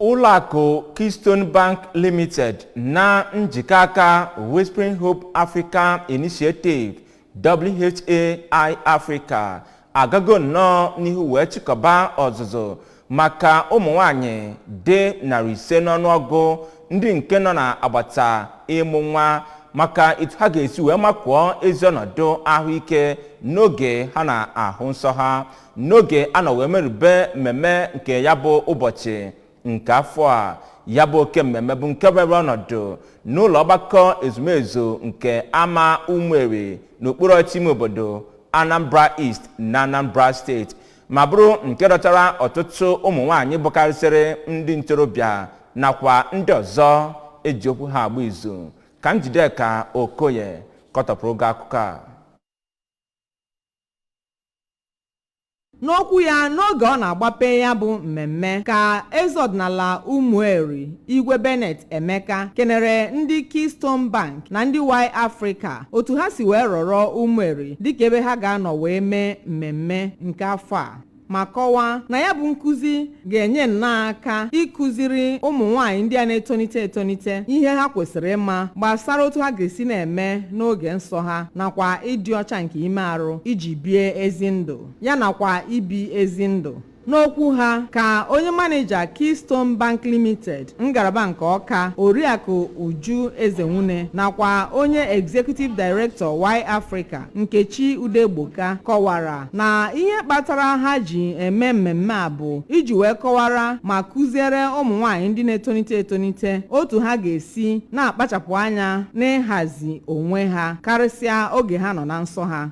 Ụlọakụ Keystone Bank Limited na njikọ aka Whispering Hope Africa Initiative, WHAI Africa, agago nnọọ n'ihu wee chịkọba ọzụzụ maka ụmụ nwanyị dị 500 n'ọnụọgụ, ndị nke nọ n'agbata ịmụ nwa, maka etu ha ga-esi wee makụọ ezi ọnọdụ ahụike n'oge ha na-ahụ nsọ ha, n'oge a nọ wee merube mmemme nke ya bụ ụbọchị nke afọ a. Ya bụ oke mmemme bụ nke were ọnọdụ n'ụlọ ọgbakọ ezumezu nke Ama Ụmụeri n'okpuru ọchịchị ime obodo Anambra East na Anambra Steeti, ma bụrụ nke dọtara ọtụtụ ụmụ nwaanyị bụkarịsịrị ndị ntorobịa nakwa ndị ọzọ eji okwu ha agba izu. Ka Njideka Okoye kọtọpụrụ gị akụkọ a. N'okwu ya n'oge ọ na-agbape ya bụ mmemme, ka eze ọdịnala Ụmụeri, Igwe Bennett Emeka, kenere ndị Keystone Bank na ndị Y Africa otu ha si wee rọrọ Ụmụeri dịka ebe ha ga-anọ wee mee mmemme nke afọ a, ma kọwaa na ya bụ nkụzi ga-enye nnọọ aka ịkụziri ụmụ nwaanyị ndị a na-etonite etonite ihe ha kwesịrị ịma gbasara otu ha ga-esi na-eme n'oge nsọ ha, nakwa ịdị ọcha nke ime arụ iji bie ezi ndụ, ya nakwa ibi ezi ndụ. N'okwu ha, ka onye manija Keystone Bank Limited ngalaba nke Ọka, Oriakụ Uju Ezenwune, nakwa onye Executive Director Y Africa, Nkechi Udegboka, kọwara na ihe kpatara ha ji eme mmemme a bụ iji wee kọwara ma kụziere ụmụ nwaanyị ndị na-etonite etonite otu ha ga-esi na-akpachapụ anya n'ịhazi onwe ha, karịsịa oge ha nọ na nsọ ha.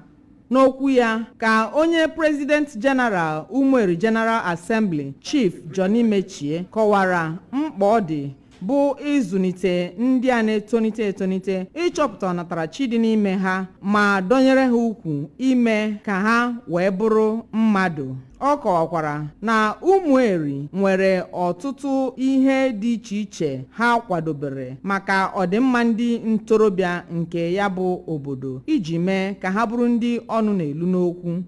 N'okwu ya, ka onye President General Ụmụeri General Assembly, Chief Johnny Mechie, kọwara mkpa ọ dị bụ ịzụlite ndị a na-etonite etonite ịchọpụta ọnatarachi dị n'ime ha ma dọnyere ha ukwu ime ka ha wee bụrụ mmadụ. Ọ kọwakwara na Ụmụeri nwere ọtụtụ ihe dị iche iche ha kwadobere maka ọdịmma ndị ntorobịa nke ya bụ obodo iji mee ka ha bụrụ ndị ọnụ na-elu n'okwu.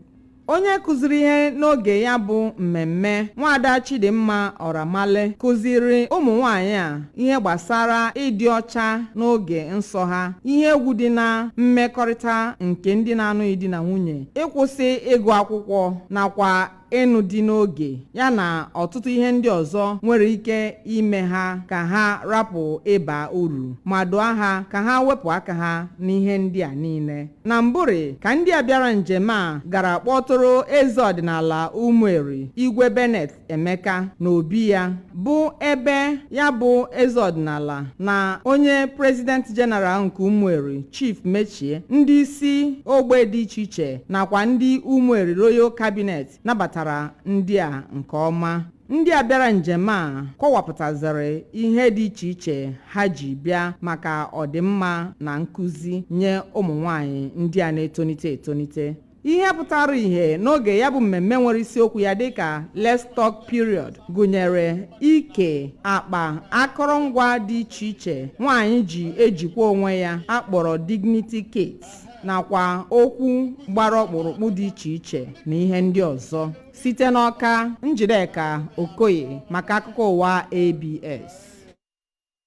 Onye kụziri ihe n'oge ya bụ mmemme, Nwaada Chidimma Ọramale, kụziri ụmụ nwanyị a ihe gbasara ịdị ọcha n'oge nsọ ha, ihe egwu dị na mmekọrịta nke ndị na-anụghị di na nwunye, ịkwụsị ịgụ akwụkwọ nakwa ịnụ di n'oge, ya na ọtụtụ ihe ndị ọzọ nwere ike ime ha ka ha rapụ ịba uru, ma dụọ ha ka ha wepụ aka ha n'ihe ndị a niile. Na mbụrị ka ndị a bịara njem a gara kpọtụrụ eze ọdịnala Ụmụeri, Igwe Bennett Emeka, na obi ya, bụ ebe ya bụ eze ọdịnala na onye President General nke Ụmụeri, Chief Mechie, ndị isi ogbe dị iche iche nakwa ndị Ụmụeri Royal Cabinet nabatara ndị a nke ọma. Ndị a bịara njem a kọwapụtaziri ihe dị iche iche ha ji bịa maka ọdịmma na nkụzi nye ụmụ nwanyị ndị a na-etonite etonite. Ihe pụtara ìhè n'oge ya bụ mmemme nwere isiokwu ya dịka "Let's Talk Period" gụnyere ike akpa akụrụngwa dị iche iche nwaanyị ji ejikwa onwe ya akpọrọ Dignity Kit, nakwa okwu gbara ọkpụrụkpụ dị iche iche na ihe ndị ọzọ. Site n'Ọka, Njideka Okoye maka akụkọ ụwa ABS.